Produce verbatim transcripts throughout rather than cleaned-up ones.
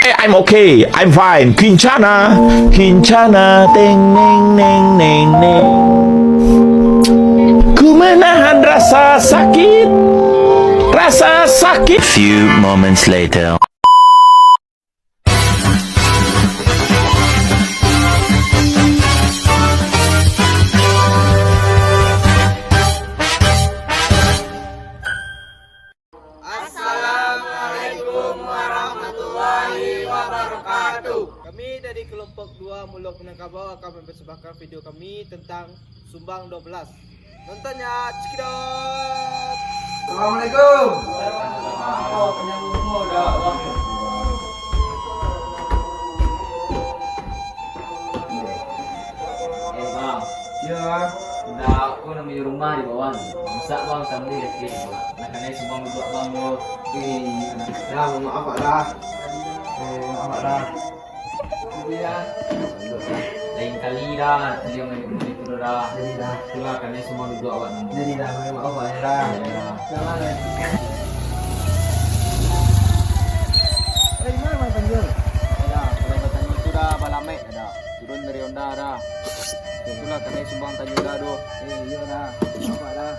Eh, I'm okay, I'm fine. Kincana, kincana, teng neng neng neng neng. Ku menahan rasa sakit, rasa sakit. Few moments later. Assalamualaikum warahmatullahi wabarakatuh. Kami dari kelompok dua Mulok Minangkabau akan mempersembahkan video kami tentang Sumbang dua belas. Nonton ya, cekidot. Assalamualaikum. Eh, Bang. Yo. Ndak, aku nak di rumah di bawah ni. Masak, Bang, tambah dikit, Bang. Nak kanai sumbang duduak, Bang, yo. Eh, dah, maaf, Pak, dah. Eh, maaf, Pak, dah. Iya. Lain kali dah, dia main, main itu dah. Jadi dah. Itulah, kanai sumbang duduak awak ni. Jadi dah, maaf, Pak, ya, dah. Iya. Jangan, eh. Dari mana, Bang, Tanjung? Ya, kalau Bang Tanjung tu dah balamek dah. Turun dari Honda dah. Itulah kanai sumbang tanyo dah tu. Eh, iyo dah. Nampak dah.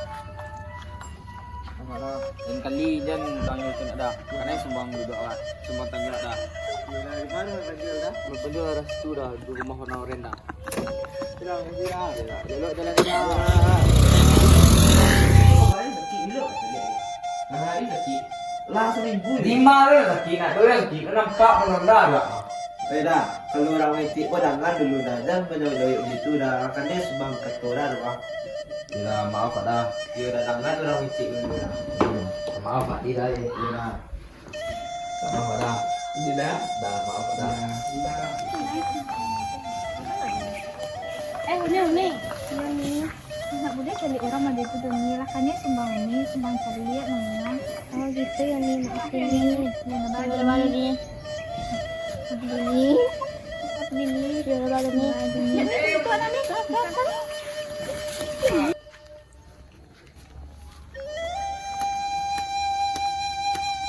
Nampak dah. Lain kali jan tanyo tu nak dah. Kanai sumbang duduak awak. Sumbang tanyo nak dah. Iyo dah, di mana Bang Jul dah? Bang Jul arah situ dah, di rumah Honda Oren dah. Sudah, Bang Jul dah. Iyo dah. Elok jalan dah. Hari sakit elok. Hari sakit. Lah, seminggu ni. Di mana sakit? Nak doyan sakit. Nampak pun Honda dah. Eh, dah, kalau urang mangecek ko dangan dulu dah, jan banyak doyok gitu dah, kanai sumbang kato dah tu, ah. Yo dah, maaf, Pak, dah. Yo dah, dangan urang mangecek dulu dah. Hmm, maaf, Pak, di dah, eh. Yo dah. Maaf, Pak, dah. Di dah. Dah, maaf, Pak, dah. Di dah. Eh, Uni, Uni. Iyo, Ni. Anak budak caliak urang mode tu doh, Ni. Lah kanai sumbang Uni, sumbang caliak namonyo. Oh, gitu yo, Ni. Maaf yo, Ni. Yo, sabar, Ni. Sabar, Ni. Sabar, Ni. Sabar, Ni. Yo, sabar, Ni. Sabar, Ni.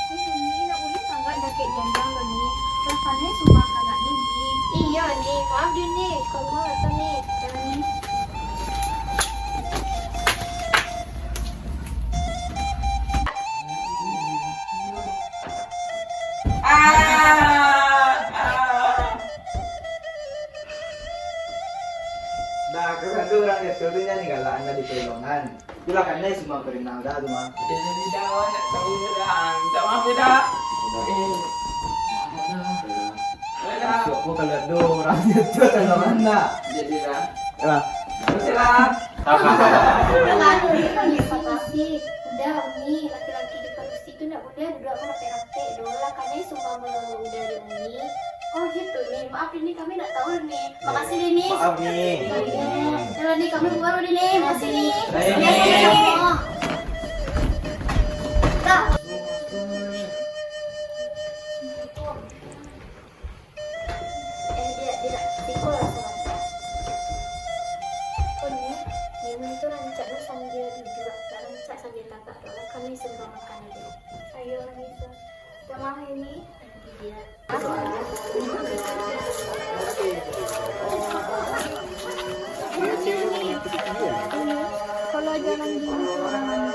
Eh, Ni, nak buliah sanggak jakek janjang tu, Ni. Lah kanai sumbang sanggak Ni, Ni. Iyo, Ni. Maaf di, Ni. Ka rumah lah tu, Ni. Dah, Ni. Dah, kasadonyo urang itu tu nyo ni galak, anda ditolongan. Itulah kanai sumbang parinau dah tu mah. Jadi dah, awak nak tahu dah. Minta maaf yo dah. Udah. Eh. Udah. Udah. Besok ko kalau ado urang itu tolongan dah. Jadi dah. Lah. Oke lah. Udah, Uni, laki-laki di padusi tu ndak buliah duduak rapek-rapek doh. Lah kanai sumbang balolo udah di Uni. Oh gitu, Ni. Maaf, Ni, kami ndak tahu, Ni. Makasih, Ni. Maaf, Ni. Iya. Udah, Ni, kami keluar dulu, Ni. Makasih, Ni. Baik, Ni. Iya, Ni. Dah. Eh, diak, diak, siko lah sabanta. Ko Ni, Ni tu rancak lah sambia duduak, ndak rancak sambia tagak doh lah, kanai sumbang makan dulu. Ayo, Ni tu. Minta maaf, Ni. Diak. Kalau jalan gini tu urang anu,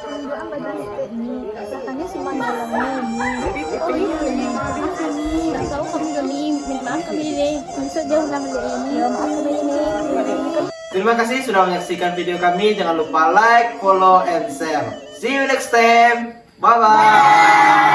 tunjuakan baju sepek Ni. Lah kanai sumbang dalam Ni, Ni. Oh, iyo, Ni. Maaf, Ni. Ndak tahu kami tu, Ni. Minta maaf kami, Ni. Besok jauh lah baliak, Ni. Yo, maaf kami, Ni. Terima kasih sudah menyaksikan video kami. Jangan lupa like, follow, and share. See you next time. Bye-bye.